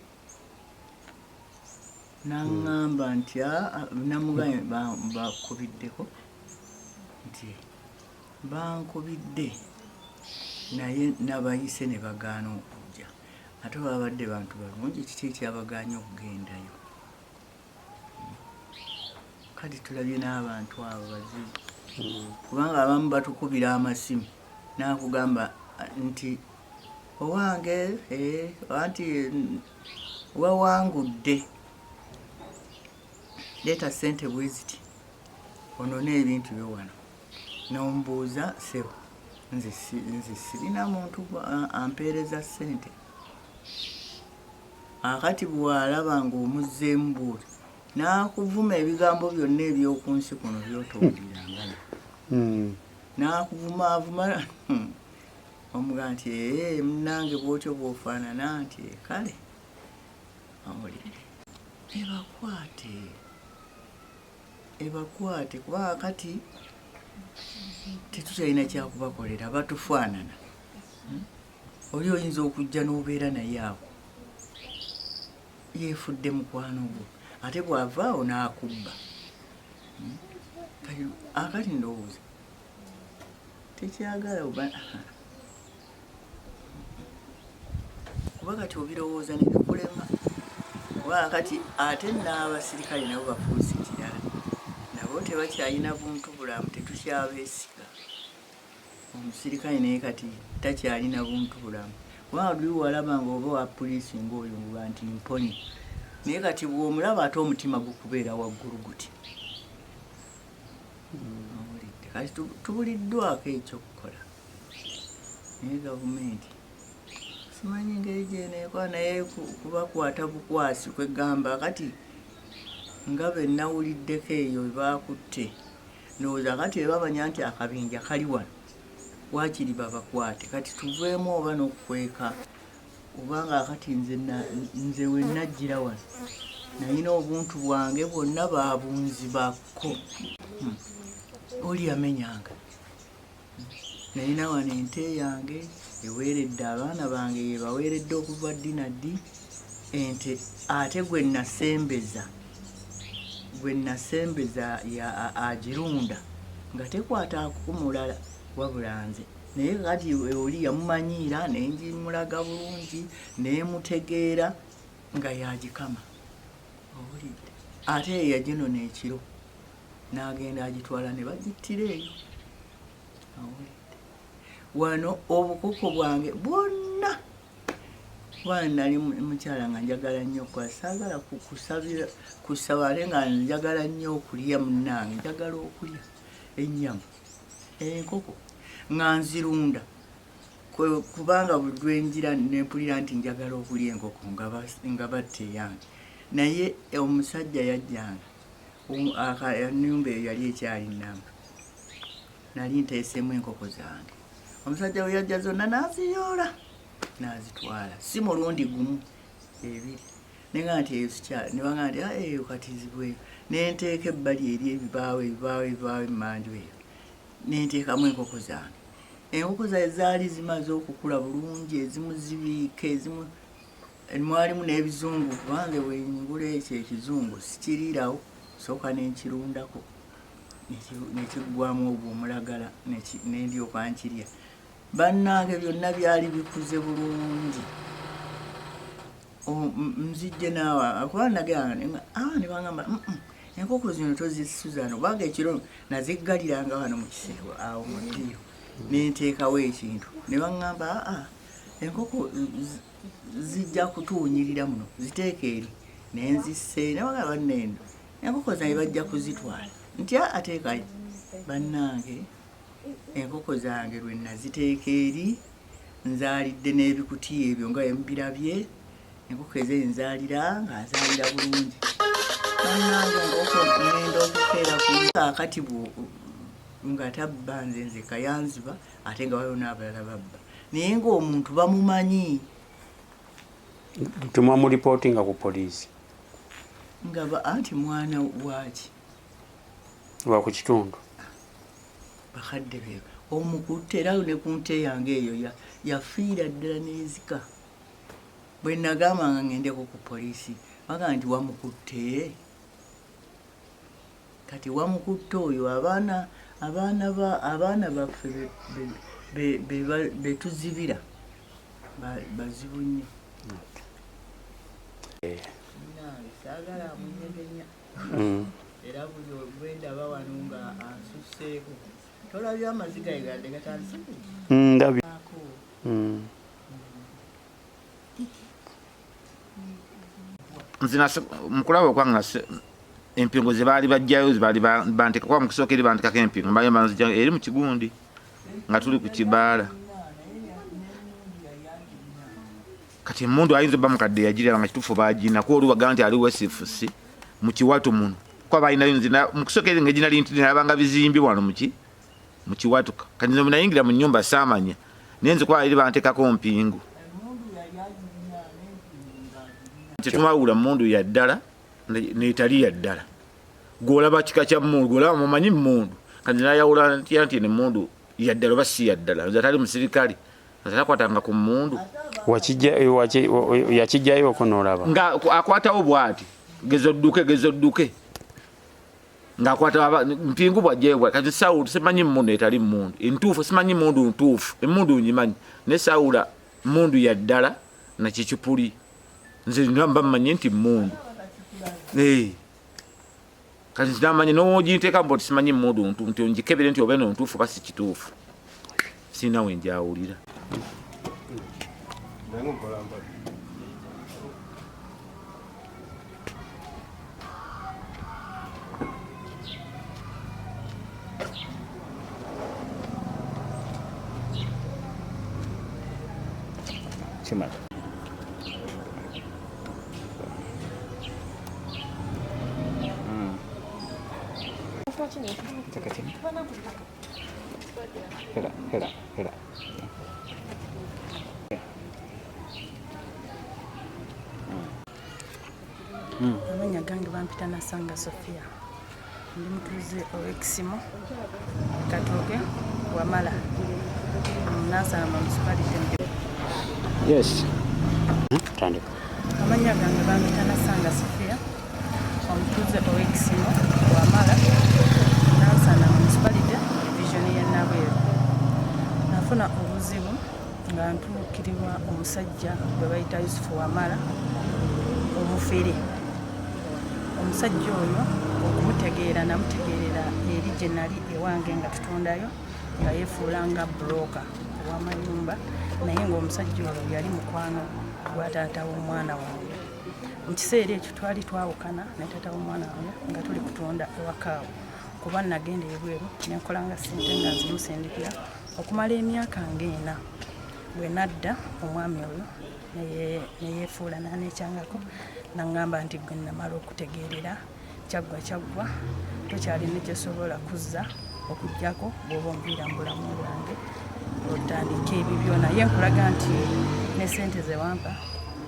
n'aŋŋamba nti namugambye bakubiddeko, nti bankubidde naye nabayise ne bagaana okujja, ate babadde bantu balungi, kiki ekyabagaanye okugendayo? Kati tulabye n'abantu abo bazibu, kubanga abamu batukubira amasimu n'akugamba nti owange anti wawangudde, leeta ssente bwe ziti onone ebintu byo wano. N'omubuuza, ssebo nze sirina muntu ampeereza ssente. Akati bw'alaba ng'omuzzeemu bw'oti n'akuvuma ebigambo byonna eby'oku nsi kuno by'otowuliranga, n'akuvuma avuma, omugamba nti ee munnange bw'otyo bw'ofaanana, nti kale awulidde. Ebakwate, ebakwate, kubanga kati tetukyalina kyakubakolera, batufaanana. Oli oyinza okujja n'obeera naye awo yeefudde mukwano gwo, ate bw'avaawo n'akubba. Akati ndowooza tekyagala kuba kati obirowooza ne bikulema, kuba kati ate n'abasirikale nabo bafuuse kirala, nabo tebakyalina buntu bulamu, tetukyabeesiga. Omusirikale naye kati takyalina buntu bulamu, kubanga luli walaba nga oba wa puliisi ng'oyo nguba nti mponye, naye kati bw'omulaba ate omutima gukubeera waggulu guti. Kati tubuliddwako ekyokukola, naye gavumenti simanyi ngeri gyeneekola, naye kubakwata bukwasi kwegamba kati nga be nawuliddeko eyo baakutte, ndowooza kati bwe bamanya nti akabinja kali wano waakiri babakwate, kati tuveemu oba n'okukweka, kubanga akati nze we najjira wano nalina obuntu bwange bwonna baabunzibako. Oli yamenyanga, nalina wano ente yange eweeredde abaana bange, yebaweeredde okuva ddi na ddi ente, ate gwe nasembeza agirunda nga tekwataako mulala wabula nze, naye kati oli yamumanyiira nengimulaga bulungi nemutegeera nga yagikama, owulidde? Ate ye yaginona ekiro n'agenda agitwala ne bagittira eyo, owulidde? Wano obukoko bwange bwonna, kuba nali mukyala nga njagala nnyo okukola, saagala kusaba, ate nga njagala nnyo okulya, munnange njagala okulya ennyama, enkoko nga nzirunda, kubanga buli lwenjira nempulira nti njagala okulya enkoko nga batta eyange. Naye omusajja yajjanga, ennyumba eyo yali ekyali nnamba, nali nteeseemu enkoko zange, omusajja we yajja zonna n'aziyoola n'azitwala, si mulundi gumu, ebiri, nenga nti eyo sikyala, ne bagamba nti eyo kati zibweyo, nenteeka ebbali eri ebibaawo ebibaawo ebibaawo emmanju eyo, nenteekamu enkoko zange. Enkoko zange zaali zimaze okukula bulungi, ezimu zibiika, ezimu mwalimu n'ebizungu, kubange bwe ngula ekyo ekizungu sikiriirawo, sooka nenkirundako nekiggwamu ogwo omulagala nendyoka nkirya. Bannange byonna byali bikuze bulungi, nzijje naawe kuba nagenda ne bangamba enkoko zino tozisuza no, kubanga ekiro naziggaliranga wano mu kisero awo mu ddiiro nenteekawo ekintu, ne baŋŋamba aa enkoko Zijja kutuwunyirira muno, ziteeka eri nenzisse nabaga bannendo enkoko zange bajja kuzitwala ntya ateekayo. Bannange enkoko zange lwe naziteeka eri nzaalidde n'ebikutiya ebyo nga embirabye, enkoko ezenzaalira nga nzaalira bulungi. Bannange enkoko ngenda okukeera ku kaakati nga tabba nze nzeka yanziba, ate nga waliwo n'abalala babba, naye ng'omuntu bamumanyi. Temwamulipootinga ku poliisi? Nga anti mwana waaki wa ku kitundu, bakadde be omukutte, era ne ku nte yange eyo yafiira ddala n'ezika. Bwe nagamba nga ngendeko ku poliisi, bagamba nti wamukutte. Kati wamukutte oyo abaana baffe betuzibira bazibu nnyo. Saagala amunyegenya era buli gwendaba wano nga ansusseeko. Tolabye amaziga gadde gatandise? Ndabye. Nze mukulaba okwange empingo ze baali bajjayo ze baali banteeka kuba mu kusooka eri banteekako empingo baali banzijja eri mu kigundi nga tuli ku kibaala. Kati emmundu ayinza obba mukadde yagiraba nga kituufu baagina kuba oli wagamba nti ali wesifusi mu kiwato muno kuba balinayo nze mu kusooka eri nga ginali nti nalabanga bizimbi wano mu kiwato. Kati nze nayingira mu nnyumba saamanya naye nze kuba eri banteekako mpingu. Tetumawula mmundu ya ddala n'etali ya ddala. Gw'olaba kika kya mmundu, gw'olaba mumanyi mmundu. Kati nayawula ntya nti emmundu ya ddala oba si ya ddala? Nze atali musirikale atakwatanga ku mmundu. Yakijjayo oko n'olaba? Nga akwatawo bw'ati, geza odduke, geza odduke. Ng'akwata mpingu bw'ajjayo bw'ati. Kati sawula simanyi mmundu etali mmundu. Entuufu simanyi mmundu ntuufu, emmundu ngimanyi. Naye sawula mmundu ya ddala na kikipuli. Nze mba mmanyi nti mmundu. Kati nze n'oginteeka mbu simanyi mmundu nti ngikebere nti oba eno ntuufu oba si kituufu. Sirina we njawulira. Kimala. Hela, hela, hela. Amannya gange bampita Nasanga Sofia. Ndi mutuuze ow'Ekisimo, Katooke, Wamala, Nansana Municipality. Yes. Tandika. Amannya gange bampita Nasanga Sofia, omutuuze ow'Ekisimo, Wamala, Nansana Municipality, Division y'e Nabweru. Nafuna obuzibu nga ntuukirirwa omusajja gwe bayita Yusufu Wamala omufere. Omusajja oyo okumutegeera namutegeerera eri gye nali ewange nga tutundayo, nga yeefuula nga bulooka ow'amayumba, naye ng'omusajja oyo yali mukwano gwa taata w'omwana wange. Mu kiseera ekyo twali twawukana ne taata w'omwana wange nga tuli kutunda ewakaawo, kuba nagenda ebweru ne nkolanga ssente nga nzimusindikira okumala emyaka ng'ena. Bwe nadda omwami oyo neyeefuula n'aneekyangako n'aŋŋamba nti gwe namala okutegeerera kyaggwa kyaggwa, tokyalina kyesobola kuzza okuggyako bw'oba onviira mu bulamu bwange otandike ebibyo, naye nkulaga nti ne ssente ze wampa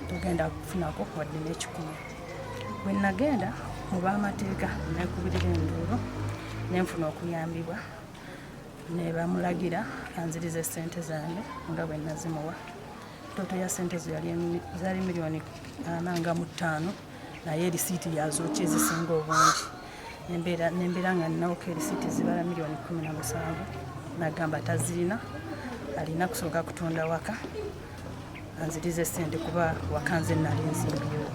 togenda kufunako wadde n'ekikumi. Bwe nagenda mu b'amateeka neekubirira enduulu ne nfuna okuyambibwa ne bamulagira anzirize ssente zange nga bwe nazimuwa. Toto ya ssente zo zaali 45 million, naye erisiiti yazookya ezisinga obungi. Nembeera nga nnawoko erisiiti zibala 17 million, nagamba tazirina, alina kusooka kutunda waka anzirize ssente kuba waka nze nali nzimbyewo.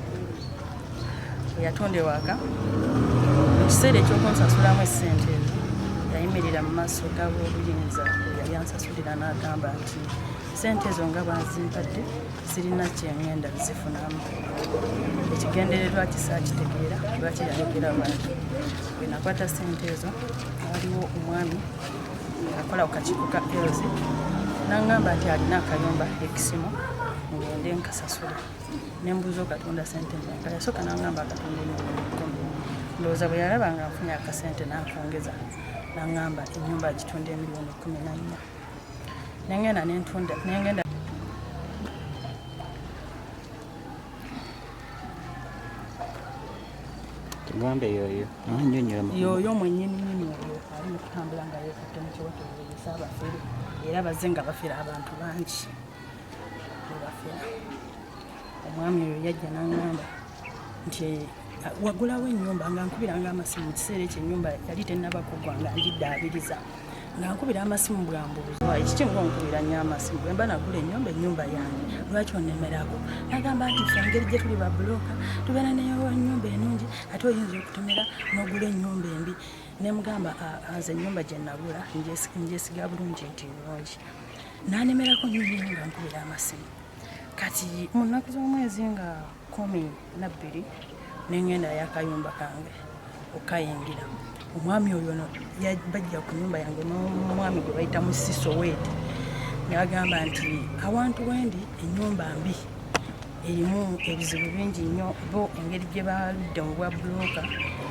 Bwe yatunda ewaka, mu kiseera eky'okunsasulamu essente ezo Yayimirira mu maaso g'ab'obuyinza eyali ansasulira n'agamba nti ssente ezo nga bw'azimpadde sirina kye ŋŋenda zifunamu. Ekigendererwa kye saakitegeera lwaki yayogera bw'atyo. Bwe nakwata ssente ezo, waliwo omwami akola ku kakiiko ka LC n'aŋŋamba nti alina akayumba e Kisimo ngende nkasasule. Ne mbuuza okatunda ssente mmeka? Yasooka n'aŋŋamba akatunda emiliyoni 10. Ndowooza bwe yalaba nga nfunye akasente n'akongeza n'aŋŋamba ennyumba agitunda emiliyoni 14. Ne ŋŋenda ne ntunda ne ŋŋenda Tugambe yoyo. Annyonnyola mu Yoyo mwennyini nnyini oyo ali mu kutambula nga yeekutte mu kiwato oyo Ssaabafere era bazze nga bafera abantu bangi bwe bafera. Omwami oyo yajja n'aŋŋamba nti wagulawo ennyumba nga nkubiranga amasimu mu kiseera ekyo ennyumba yali tennaba kuggwa nga ngiddaabiriza nga nkubira amasimu bwambuuza ekiki ng'onkubira nnyo amasimu bwe mba nagula ennyumba ennyumba yange lwaki onnemerako nagamba nti ffe engeri gye tuli babbulooka tubeera n'ennyumba enungi ate oyinza okutomera n'ogula ennyumba embi ne mugamba nze ennyumba gye nagula ngyesiga bulungi nti nnungi n'anemerako nnyo nnyo nga nkubira amasimu kati mu nnaku z'omwezi nga 12 ne ŋŋenda y'akayumba kange okayingira omwami oyo no bajja ku nyumba yange n'omwami gwe bayita Musiso Weedi n'agamba nti awantu wendi ennyumba mbi erimu ebizibu bingi nnyo bo engeri gye baludde mu bwa bbulooka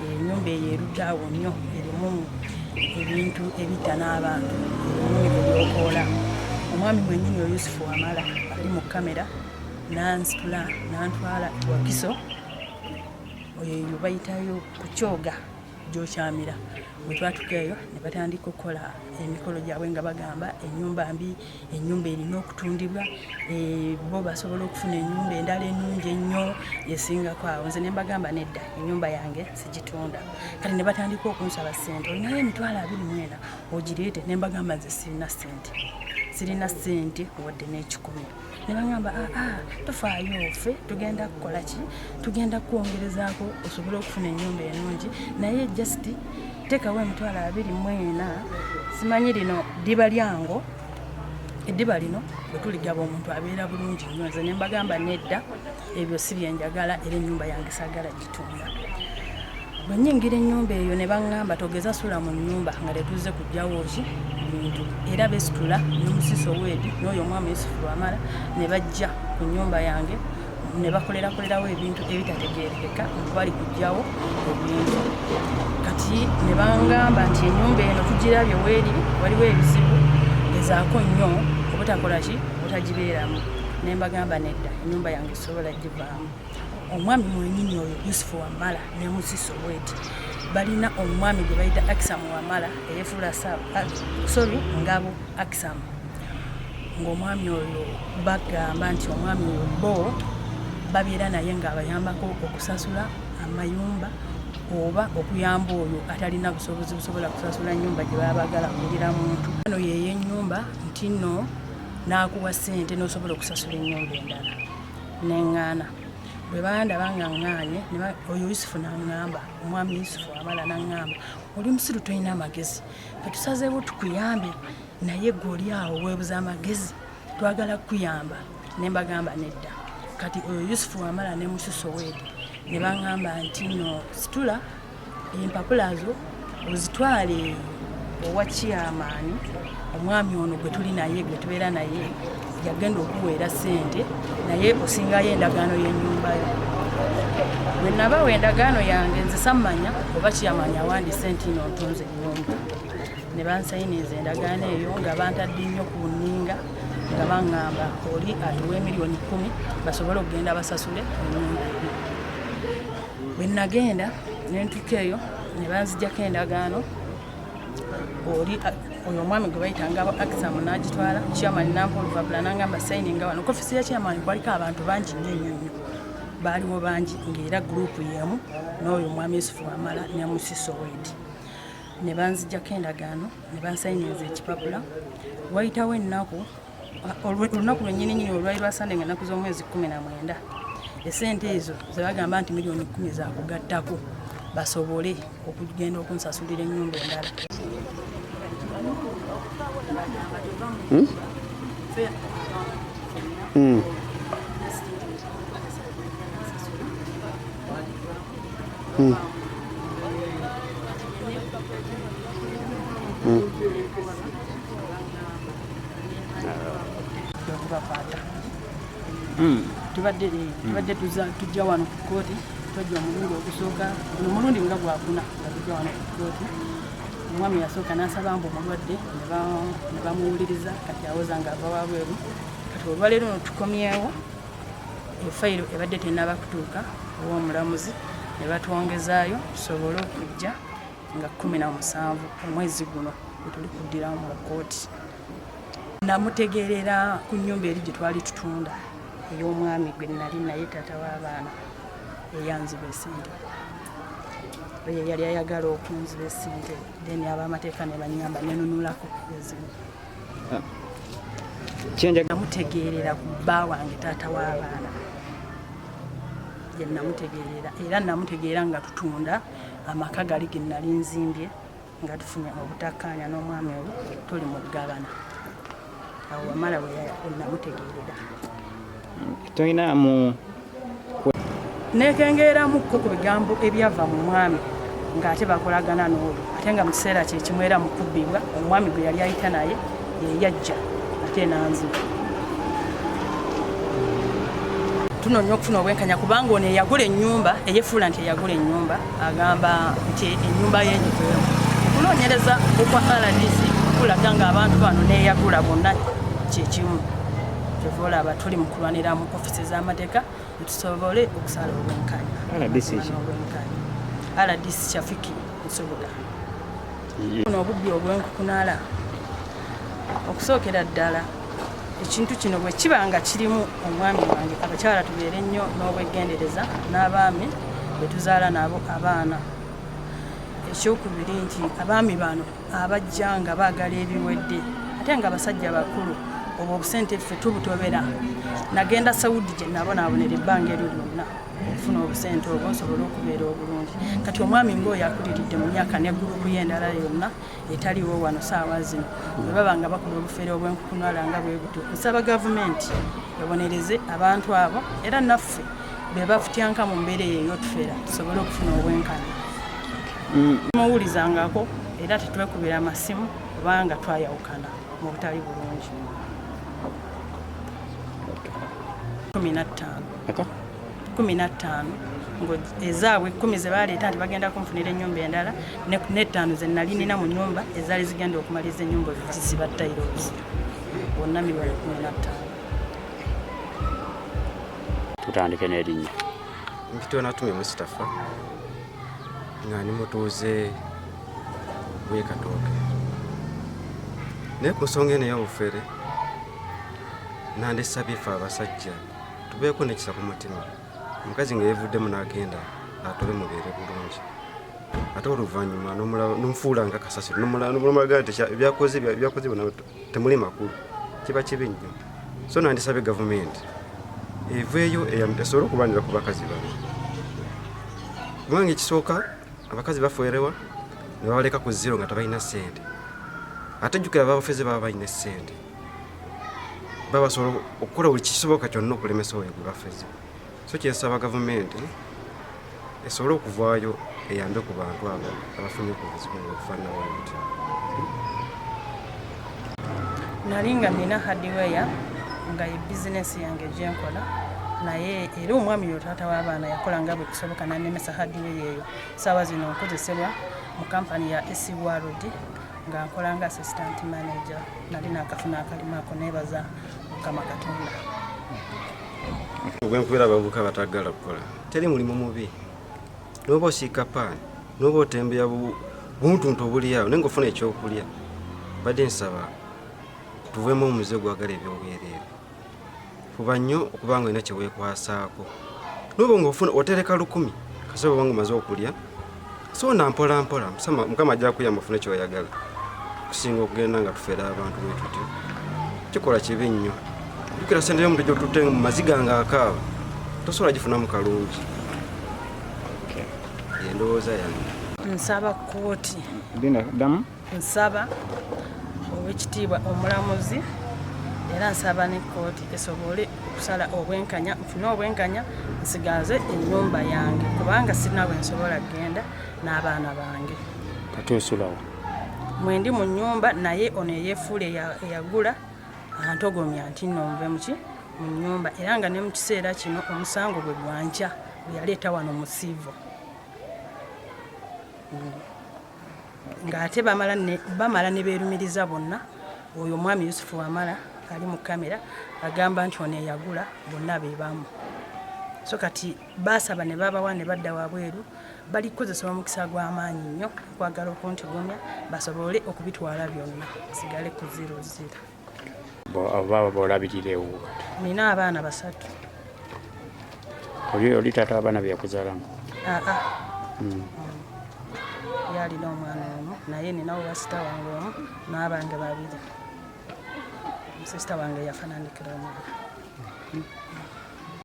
ennyumba eyo erudde awo nnyo erimu ebintu ebitta n'abantu erimu ebyokoola omwami mwennyini oyo Yusufu Wamala ali mu kamera n'ansitula n'antwala e Wakiso oyo eyo bayitayo ku kyoga gy'okyamira bwe twatuka eyo ne batandika okukola emikolo gyabwe nga bagamba ennyumba mbi ennyumba erina okutundibwa bo basobola okufuna ennyumba endala ennungi ennyo esingako awo nze ne mbagamba nedda ennyumba yange sigitunda kati ne batandika okunsaba ssente olinayo emitwalo 24 ogireete ne mbagamba nze sirina ssente sirina ssente wadde n'ekikumi ne baŋŋamba aa tofaayo ffe tugenda kukola ki tugenda kukwongerezaako osobole okufuna ennyumba ennungi naye just teekawo emitwalo 24 simanyi lino ddiba lyango eddiba lino bwe tuligaba omuntu abeera bulungi nnyo nze ne mbagamba nedda ebyo si bye njagala era ennyumba yange saagala gitunda bwe nnyingira ennyumba eyo ne baŋŋamba togeza sula mu nnyumba nga tetuzze kuggyawo ki bintu era beesitula ne Musiso Weedi n'oyo omwami Yusufu Lwamala ne bajja ku nnyumba yange ne bakolerakolerawo ebintu ebitategeerekeka nga bali kuggyawo ebintu kati ne bangamba nti ennyumba eno tugirabye weeri waliwo ebizibu gezaako nnyo obutakola ki obutagibeeramu ne mbagamba nedda ennyumba yange sobola givaamu omwami mwenyini oyo Yusufu Wamala ne Musiso Weedi balina omwami gwe bayita Akisam Wamala eyefuula sorry Ngabo Akisam ng'omwami oyo bagamba nti omwami oyo bo babeera naye ng'abayambako okusasula amayumba oba okuyamba oyo atalina busobozi busobola kusasula nnyumba gye baba baagala kugulira muntu ano yeeyo ennyumba nti nno n'akuwa ssente n'osobola okusasula ennyumba endala neŋŋaana bwe bandaba nga ŋŋaanye oyo Yusufu n'aŋŋamba omwami Yusufu Wamala n'aŋŋamba oli musiru tolina amagezi fe tusazeewo tukuyambe naye gwe oli awo weebuza amagezi twagala kukuyamba ne mbagamba nedda kati oyo Yusufu Wamala ne Musiso Weedi ne baŋŋamba nti no situla empapula zo ozitwale owa chairman omwami ono gwe tuli naye gwe tubeera naye yagenda okuweera ssente naye osingayo endagaano y'ennyumba yo bwe nabawa endagaano yange nze sammanya oba chairman awandiise nti no ntunze ennyumba ne bansayiniza endagaano eyo nga bantadde nnyo ku nninga nga baŋŋamba oli atuwa emiliyoni 10 basobole okugenda basasule ennyumba eri bwe nagenda ne ntuuka eyo ne banzijjako endagaano oli oyo omwami gwe bayitanga Akisam n'agitwala chairman nampa olupapula n'angamba sayininga wano ku ofisi ya chairman kwaliko abantu bangi nnyo nnyo nnyo baaliwo bangi ng'era gurupu y'emu n'oyo omwami Yusufu Wamala ne Musiso Weedi ne banzijjako endagaano ne bansayiniza ekipapula wayitawo ennaku olunaku lwennyini nyini olwali lwa Sande nga ennaku z'omwezi 19 esente ezo ze bagamba nti miliyoni 10 zakugattako basobole okugenda okunsasulira ennyumba endala. Okubakwata tubadde tujja wano ku kkooti, twajja omulundi ogusooka, guno omulundi nga gwakuna nga tujja wano ku kkooti. Omwami yasooka n'asaba mbu omulwadde, ne bamuwuliriza, kati awoza nga ava wabweru. Kati olwaleero no tukomyewo, efayiro ebadde tennaba kutuuka ow'omulamuzi, ne batwongezaayo tusobole okujja nga 17 omwezi guno bwe tuli kuddiramu mu kkooti. Namutegeerera ku nnyumba eri gye twali tutunda ey'omwami gwe nali naye, taata w'abaana, eyanziba esente. Oyo yali ayagala okunziba esente, then ab'amateeka ne banyamba nenunulako ezimu. Namutegeerera ku bba wange, taata w'abaana, gye namutegeerera, era namutegeera nga tutunda amaka gali ge nali nzimbye, nga tufunye obutakkaanya n'omwami oyo, tuli mu kugabana. Awo wamala we namutegeerera. Tolina mu Nekengeeramukko ku bigambo ebyava mu mwami ng'ate bakolagana n'olwo, ate nga mu kiseera kye kimu era mu kubbibwa omwami gwe yali ayita naye ye yajja ate nanziba. Tunoonya okufuna obwenkanya, kubanga ono eyagula ennyumba, eyefuula nti eyagula ennyumba, agamba nti ennyumba ye ngiveemu. Okunoonyereza okwa RDC kulaga ng'abantu bano n'eyagula bonna kyekimu. Kyova olaba tuli mu kulwanira mu ofisi z'amateeka tusobole okusala obwenkanya. RDC ki? Obwenkanya. RDC Shafiki Nsubuga. Buno obubbi obw'enkukunala, okusookera ddala ekintu kino bwe kiba nga kirimu omwami wange, abakyala tubeere nnyo n'obwegendereza n'abaami be tuzaala nabo abaana. Ekyokubiri nti abaami bano abajja nga baagala ebiwedde, ate nga abasajja bakulu, obwo obusente ffe tubutobera. Nagenda Saudi gye nabonaabonera ebbanga eryo lyonna okufuna obusente obwo nsobole okubeera obulungi. Kati omwami ng'oyo akuliridde mu myaka ne gurupu ye endala yonna etaliwo wano saawa zino, bwe baba nga bakola obufere obw'enkukunala nga bwe butyo, nsaba gavumenti ebonereze abantu abo, era naffe be bafutyanka mu mbeera eyo ey'otufera tusobole okufuna obwenkanya. Muwulizangako era tetwekubira amasimu kubanga twayawukana mu butali bulungi. 15. Eka? 15, ezaabwe 10 ze baleeta nti bagenda kunfunira ennyumba endala, n'ettaano ze nali nina mu nnyumba ezaali zigenda okumaliriza ennyumba ziba tiles, bonna miliyoni 15. Tutandike n'erinnya. Mpitibwa Natumi Mustapha, nga ndi mutuuze w'e Katooke. Naye ku nsonga eno ey'obufere, nandisabye ffe abasajja tubeeko n'ekisa ku mutima. Omukazi nga yeevuddemu n'agenda, atobe mubeere bulungi, ate oluvannyuma n'omufuula nga kasasiro, n'omulaga nti ebyakoze byonna temuli makulu, kiba kibi nnyo. So nandisabye gavumenti eveeyo esobole okulwanira ku bakazi bano, kubanga ekisooka abakazi baferewa ne babaleka ku zero nga tebalina ssente. Ate jjukira ababafeze baba balina essente, baba basobola okukola buli kisoboka kyonna okulemesa oyo gwe bafeze. So kyensaba gavumenti esobole okuvaayo eyambe ku bantu abo abafunye ku buzibu obufaanana bwe butyo. Nali nga nina hardware nga ye bizinesi yange gyenkola, naye era omwami oyo taata w'abaana yakola nga bwe kisoboka nanemesa hardware eyo. Saawa zino nkozesebwa mu kampani ya AC World nga nkola nga assistant manager. Nali nakafuna akalimu ako, nebaza Mukama Katonda. Ogwenkubira abavubuka abatagala kukola, teri mulimu mubi. Noba osiika paani, noba otembeya buntuntu obuli awo, naye ngaofuna ekyokulya. Badde nsaba tuveemu omuze ogwagala ebyobwereere. Fuba nnyo okuba nga olina kyeweekwasaako, noba nga ofuna otereka 1000, kasobola oba nga omaze okulya. So na mpola mpola Mukama ajja kuyamba ofune kyoyagala, kusinga okugenda nga tufera abantu bwe tutyo. Kikola kibi nnyo. Jjukira sente y'omuntu gy'otutte mu maziga nga akaaba, tosobola gifunamu kalungi. Endowooza yange. Nsaba kkooti. Linda, ddamu. Nsaba Owekitiibwa omulamuzi, era nsaba ne kkooti esobole okusala obwenkanya, nfune obwenkanya, nsigaze ennyumba yange, kubanga sirina bwe nsobola kugenda n'abaana bange. Kati osulawo? Mwendi mu nnyumba, naye ono eyeefuula eyagula antogomya nti nno nve muki mu nnyumba, era nga ne mu kiseera kino omusango gwe gwankya bwe yaleeta wano mu siivo. Ng'ate bamala ne beerumiriza bonna. Oyo omwami Yusufu Wamala ali mu kamera agamba nti ono eyagula bonna be bamu. So kati baasaba ne babawa ne badda wabweru, bali kukozesa omukisa gw'amaanyi nnyo okwagala okuntigomya basobole okubitwala byonna, nsigale ku 00. Abo bolabirira ewuwo? Nina abaana 3. Oli taata w'abaana be yakuzaalamu? Aa, ye alina omwana omu, naye ninawo wasita wange omu n'abange 2. Sisita wange yafa nandikira omwana.